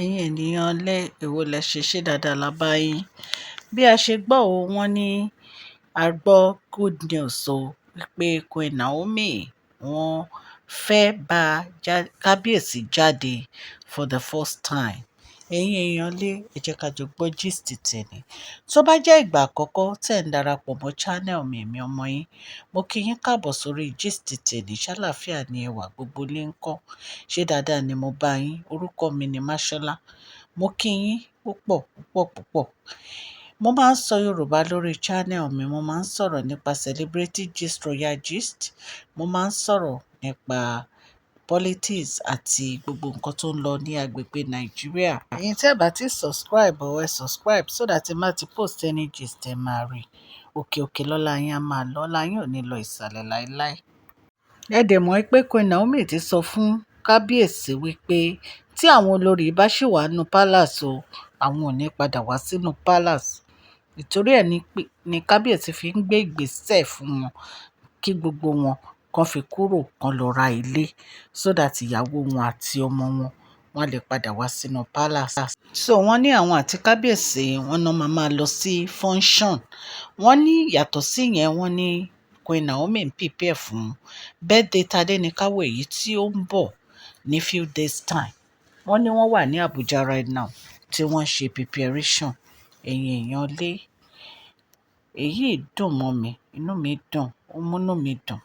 Ẹ̀yin ènìyàn lé, èwo lẹ ṣe, ṣe dáadáa la bá yín. Bí a ṣe gbọ́ o, wọ́n ní a gbọ́ good news o wípé Queen Naomi wọ́n fẹ́ bá Kábíyèsí jáde for the first time. Ẹ̀yin èèyàn lé, ẹ jẹ́ ká jọ gbọ́ gist tèmi. Tó bá jẹ́ ìgbà àkọ́kọ́ tí ẹ̀ ń darapọ̀ mọ́ channel mi, èmi ọmọ yín, mo kí yín káàbọ̀ sórí gist tèmi. Ṣàlàáfíà ni ẹwà gbogbo lé ń kọ́. Ṣé dáadáa ni mo bá yín? Orúkọ mi ni Mashola. Mo kí yín púpọ̀, púpọ̀, púpọ̀. Mo máa ń sọ Yorùbá lórí channel mi. Mo máa ń sọ̀rọ̀ nípa celebrity gist, royal gist. Mo máa ń sọ̀rọ̀ nípa politics àti gbogbo nǹkan tó ń lọ ní agbègbè Nàìjíríà. Ẹ̀yin tí ẹ bá ti subscribe, ẹ subscribe so that tí n bá ti post any gist ẹ máa rí. Òkè òkè lọ́la yín á máa lọ, ọlá yín ò ní lọ ìsàlẹ̀ láíláí. Ẹ dẹ̀ mọ̀ pé Queen Naomi ti sọ fún Kábíyèsí wípé tí àwọn olórí bá ṣì wà nínú palace o, àwọn ò ní padà wá sínú palace. Nítorí ẹ ní Kábíyèsí fi ń gbé ìgbésẹ̀ fún wọn kí gbogbo wọn kan fi kúrò, kan lọ ra ilé so that ìyàwó wọn àti ọmọ wọn, wọ́n lè padà wá sínú palace. So wọ́n ní àwọn àti Kábíyèsí wọ́n náà máa máa lọ sí function. Wọ́n ní yàtọ̀ sí yẹn, wọ́n ní Queen Naomi ń prepare fún birthday Tadenikawo èyí tí ó ń bọ̀ ní few days time. Wọ́n ní wọ́n wà ní Abuja right now tí wọ́n ń ṣe preparation. Ẹ̀yin èèyàn lé, èyí dùn mọ́ mi, inú mi dùn, ó múnú mi dùn,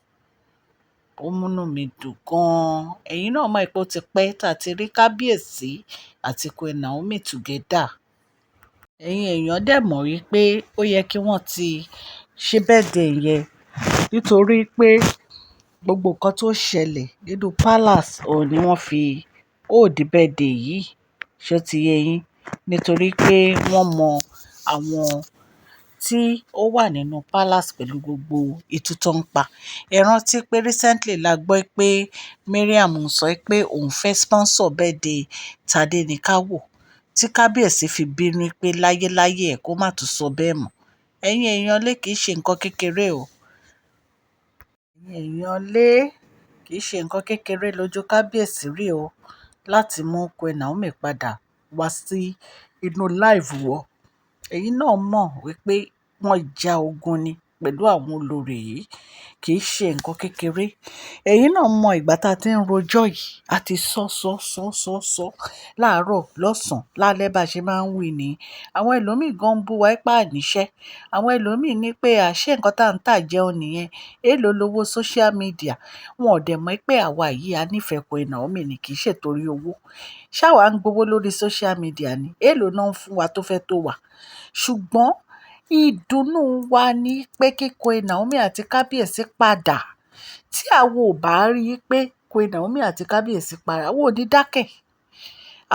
ó múnú mi dùn gan-an. Ẹ̀yin náà mọ̀ pé ó ti pẹ́ tí a ti rí Kábíyèsí àti Queen Naomi together. Ẹ̀yin èèyàn dẹ̀ mọ̀ wípé ó yẹ kí wọ́n ti ṣe birthday yẹn nítorí pé gbogbo nǹkan tó ṣẹlẹ̀ nínú palace òun ni wọ́n fi hold birthday yìí. Ṣé ó ti yé yín? Nítorí pé wọ́n mọ àwọn tí ó wà nínú palace pẹ̀lú gbogbo ìtú tó ń pa. Ẹ rántí pé recently la gbọ́ pé Mariam ń sọ pé òun fẹ́ sponsor birthday Tadenikawo, tí Kábíyèsí fi bínú pé láyéláyé ẹ̀ kó má tún sọ bẹ́ẹ̀ mọ́. Ẹ̀yin èèyàn lé, kìí ṣe nǹkan kékeré o. Ẹ̀yin èèyàn lé, kìí ṣe nǹkan kékeré lójú Kábíyèsí rí o láti mú Queen Naomi padà wá sí inú life wọn. Ẹ̀yin náà mọ̀ wípé wọ́n ja ogun ni pẹ̀lú àwọn olórí yìí, kì í ṣe nǹkan kékeré. Ẹ̀yin náà mọ ìgbà tí a ti ń rojọ́ yìí, a ti sọ, sọ, sọ, sọ, sọ láàárọ̀, lọ́sàn-án, lálẹ́ bá ṣe máa ń wí ni. Àwọn ẹlòmíì gan ń bú wa pé àníṣẹ́. Àwọn ẹlòmíì ní pé àṣé nǹkan tí à ń tà jẹun nìyẹn. Èló lówó social media. Wọn ò dẹ̀ mọ̀ pé àwa yìí a nífẹ̀ẹ́ Queen Naomi ni, kì í ṣe torí owó. Ṣé àwa ń gbowó lórí social media ni? Èló náà ń fún wa tó fẹ́ tó wà? Ṣùgbọ́n ìdùnnú wa ní pé kí Queen Naomi àti Kábíyèsí padà. Tí àwa ò bá rí pé Queen Naomi àti Kábíyèsí padà, àwa ò ní dákẹ́.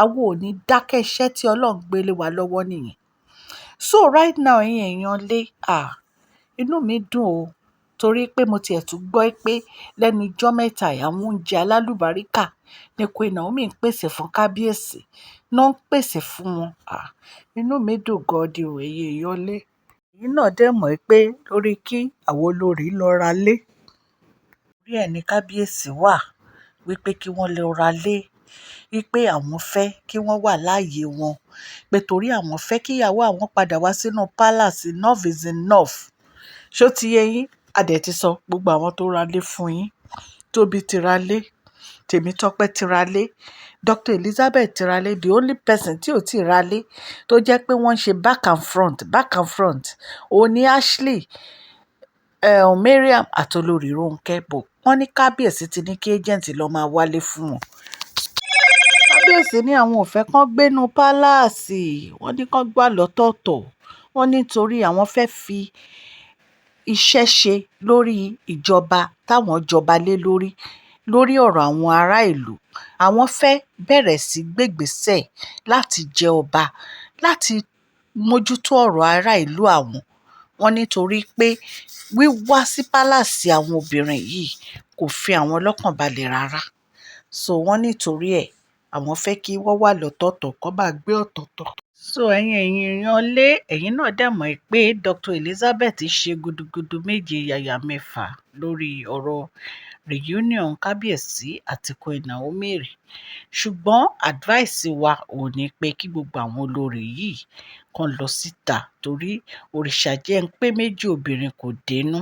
Àwa ò ní dákẹ́ iṣẹ́ tí Ọlọ́run gbé lé wa lọ́wọ́ nìyẹn. So right now, ẹ̀yin èèyàn lé, à, inú mi dùn o torí pé mo tiẹ̀ tún gbọ́ pé lẹ́nu ijọ́ mẹ́ta yìí àwọn oúnjẹ alálùbáríkà ní Queen Naomi ń pèsè fún Kábíyèsí, náà ń pèsè fún wọn. À, inú mi dùn gan ni o, ẹ̀yin èèyàn lé. Ẹ̀yin náà dẹ̀ mọ̀ pé lórí kí àwọn olórí lọ ra lé. Orí ẹ ní Kábíyèsí wà wípé kí wọ́n lọ ra lé, wípé àwọn fẹ́ kí wọ́n wà láàyè wọn, pé torí àwọn fẹ́ kí ìyàwó àwọn padà wá sínú palace. Enough is enough. Ṣé ó ti yé yín? A dẹ̀ ti sọ gbogbo àwọn tó ra lé fún yín. Tóbi ti ra lé, Temitope ti ra lé, Dr. Elizabeth ti ra lé. The only person tí ò tíì ra lé tó jẹ́ pé wọ́n ń ṣe back and front, back and front, òun ni Ashley, Mariam àti olórí Ronke bò. Wọ́n ní Kábíyèsí ti ní kí agent lọ máa wálé fún wọn. Kábíyèsí ní àwọn ò fẹ́ kán gbénú palace. Wọ́n ní kán gbà lọ́tọ̀ọ̀tọ̀. Wọ́n ní torí àwọn fẹ́ fi iṣẹ́ ṣe lórí ìjọba táwọn jọba lé lórí, lórí ọ̀rọ̀ àwọn ará ìlú. Àwọn fẹ́ bẹ̀rẹ̀ sí gbégbèsè láti jẹ ọba, láti mójútó ọ̀rọ̀ ará ìlú àwọn. Wọ́n ní torí pé wíwá sí palace àwọn obìnrin yìí kò fi àwọn lọ́kàn balẹ̀ rárá. So wọ́n ní torí ẹ, àwọn fẹ́ kí wọ́n wà lọ́tọ̀ọ̀tọ̀, kó máa gbé ọ̀tọ̀ọ̀tọ̀. So ẹ̀yin èèyàn lé, ẹ̀yin náà dẹ̀ mọ̀ pé Dr. Elizabeth ṣe gudugudu méje yàyà mẹ́fà lórí ọ̀rọ̀ reunion Kábíyèsí àti Queen Naomi rí. Ṣùgbọ́n advice wa ò ní pé kí gbogbo àwọn olórí yìí kan lọ síta torí òrìṣà jẹ́ ń pé méjì obìnrin kò dénú.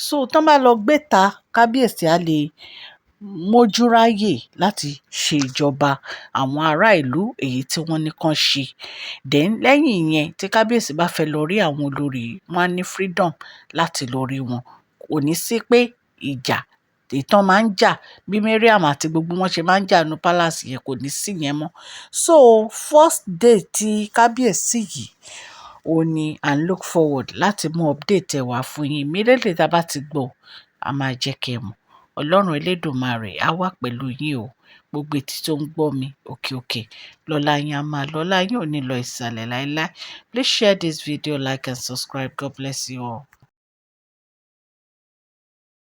So tán bá lọ gbé ta, Kábíyèsí á lè mójúráyè láti ṣe ìjọba àwọn ará ìlú èyí tí wọ́n ní kán ṣe. Then lẹ́yìn ìyẹn tí Kábíyèsí bá fẹ́ lọ rí àwọn olórí, wọ́n á ní freedom láti lọ rí wọn. Kò ní sí pé ìjà èyí tán máa ń jà bí Mariam àti gbogbo wọn ṣe máa ń jà nínú palace yẹn, kò ní sí yẹn mọ́. So first day tí Kábíyèsí yìí, òun ní à ń look forward láti mú update ẹ̀ wá fún yín. Immediately tí a bá ti gbọ́, a máa jẹ́ kí ẹ mọ̀. Ọlọ́run Elédùmarè á wà pẹ̀lú yín o. Gbogbo etí tó ń gbọ́ mi, òkè òkè lọ́lá yín á máa lọ, ọlá yín ò ní lọ ìsàlẹ̀ láíláí. Please share this video, like and subscribe. God bless you all.